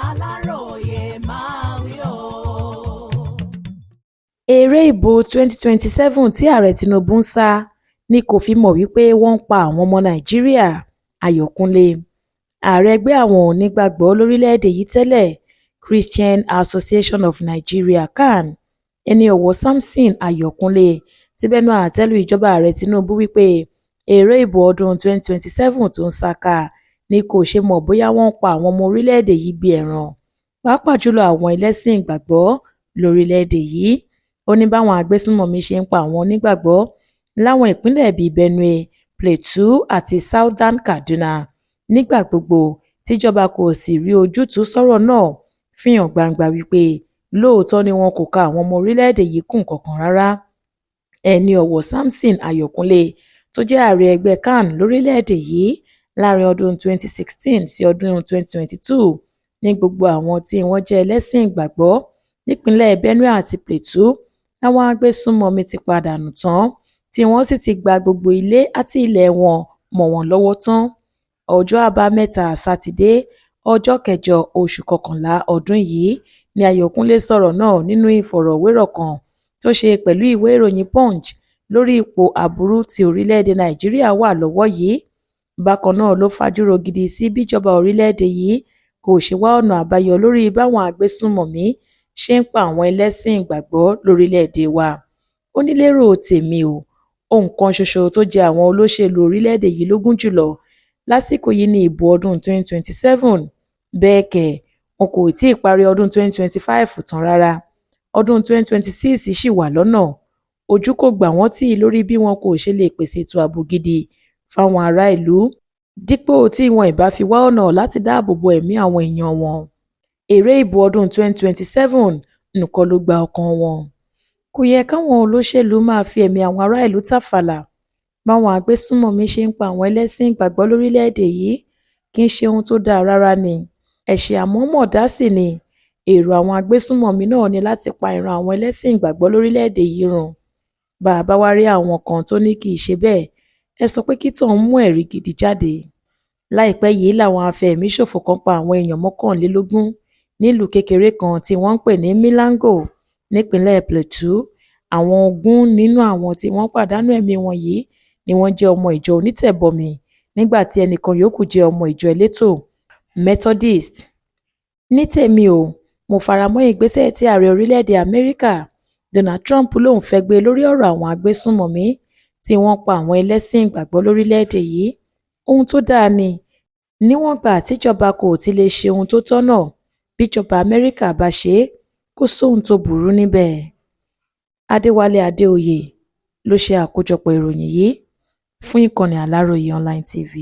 Aláròye máa wí o. Eré ìbò 2027 tí Ààrẹ Tinubu ń sá ni kò fi mọ̀ wípé wọ́n ń pa àwọn ọmọ Nàìjíríà – Àyókúnlé. Ààrẹ ẹgbẹ́ àwọn onígbàgbọ́ lórílẹ̀-èdè yìí tẹ́lẹ̀, Christian Association of Nigeria (CAN), Ẹni Ọ̀wọ̀ Samson Ayọ̀kúnlé ti bẹnu àtẹ́ lu ìjọba Ààrẹ Tinubu wípé eré ìbò ọdún 2027 tó ń sá ká ni kò ṣe mọ̀ bóyá wọ́n ń pa àwọn ọmọ orílẹ̀-èdè yìí bíi ẹran, pàápàá jùlọ àwọn ẹlẹ́sìn ìgbàgbọ́ lórílẹ̀-èdè yìí. Ó ní báwọn agbésùnmọ̀mí ṣe ń pa àwọn onígbàgbọ́ láwọn ìpínlẹ̀ bíi Benue, Plateau àti Southern Kaduna nígbà gbogbo tíjọba kò sì rí ojútùú sọ́rọ̀ náà fi hàn gbangba wípé lóòótọ́ ni wọn kò ka àwọn ọmọ orílẹ̀-èdè yìí kún nǹkan rárá. Ẹni Ọ̀wọ̀ Samson Ayọ̀kúnlé tó jẹ́ ààrẹ ẹgbẹ́ CAN lórílẹ̀-èdè yìí láàrin ọdún 2016 sí ọdún 2022 ní gbogbo àwọn tí wọ́n jẹ́ ẹlẹ́sìn ìgbàgbọ́ nípìnlẹ̀ Benue àti Plateau làwọn agbésùnmọ̀mí ti pa dànù tán tí wọ́n sì ti gba gbogbo ilé àti ilé wọn mọ́ wọn lọ́wọ́ tán. Ọjọ́ Àbámẹ́ta Sátidé, ọjọ́ kẹjọ oṣù kọkànlá ọdún yìí ni Ayọ̀kúnlé sọ̀rọ̀ náà nínú ìfọ̀rọ̀wérọ̀ kan tó ṣe pẹ̀lú ìwé ìròyìn Punch lórí ipò aburú tí orílẹ̀-èdè Nàìjíríà wà lọ́wọ́ yìí. Bákan náà ló fajúro gidi sí bíjọba orílẹ̀-èdè yìí kò ṣe wá ọ̀nà àbáyọ lórí báwọn agbésùnmọ̀mí ṣe ń pa àwọn ẹlẹ́sìn ìgbàgbọ́ lórílẹ̀-èdè wa. Ó ní lérò tèmi o, ohun kan ṣoṣo tó jẹ àwọn olóṣèlú orílẹ̀-èdè yìí lógún jùlọ lásìkò yìí ni ìbò ọdún 2027. Bẹ́ẹ̀ kẹ̀, wọn kò tí ì parí ọdún 2025 tán rárá, ọdún 2026 ṣì wà lọ́nà. Ojú kò gbà wọ́n tì lórí bí wọn kò ṣe lè pèsè ètò ààbò gidi fáwọn ará ìlú dípò tí wọn ìbá fi wá ọ̀nà láti dáàbò bo ẹ̀mí àwọn èèyàn wọn. Eré ìbò ọdún 2027 nìkan ló gba ọkàn wọn. Kò yẹ káwọn olóṣèlú máa fi ẹ̀mí àwọn ará ìlú tàfàlà báwọn agbésùnmọ̀mí ṣe ń pa àwọn ẹlẹ́sìn ìgbàgbọ́ lórílẹ̀-èdè yìí kì í ṣe ohun tó dáa rárá ni, ẹ̀ṣẹ̀ àmọ̀ọ́mọ̀dá sì ni. Èrò àwọn agbésùnmọ̀mí náà ni láti pa ìran àwọn ẹlẹ́sìn ìgbàgbọ́ lórílẹ̀-èdè yìí run. Bá a bá wá rí àwọn kan tó ní kì í ṣe bẹ́ẹ̀, ẹ sọ pé kí tọ̀hún mú ẹ̀rí gidi jáde. Láìpẹ́ yìí làwọn afẹ̀míṣòfò kan pa àwọn èèyàn 21 nílùú kékeré kan tí wọ́n ń pè ní Milango nípínlẹ̀ Plateau. Àwọn 20 nínú àwọn tí wọ́n pàdánù ẹ̀mí wọn yìí ni wọ́n jẹ́ ọmọ ìjọ onítẹ̀bọmi nígbà tí ẹnì kan yòókù jẹ́ ọmọ ìjọ elétò Methodist. Ní tèmi o, mo fara mọ́ ìgbésẹ̀ tí ààrẹ orílẹ̀-èdè Amẹ́ríkà Donald Trump lóun fẹ́ gbé lórí ọ̀rọ̀ àwọn agbésùnmọ̀mí tí wọ́n pa àwọn ẹlẹ́sìn ìgbàgbọ́ lórílẹ̀-èdè yìí. Ohun tó dáa ni, níwọ̀ngbà tíjọba kò ti lè ṣe ohun tó tọ̀nà, bíjọba Amẹ́ríkà bá ṣe é, kò sóhun tó burú níbẹ̀. Adéwálé Adéoyè ló ṣe àkójọpọ̀ ìròyìn yìí fún ìkànnì Aláròye Online TV.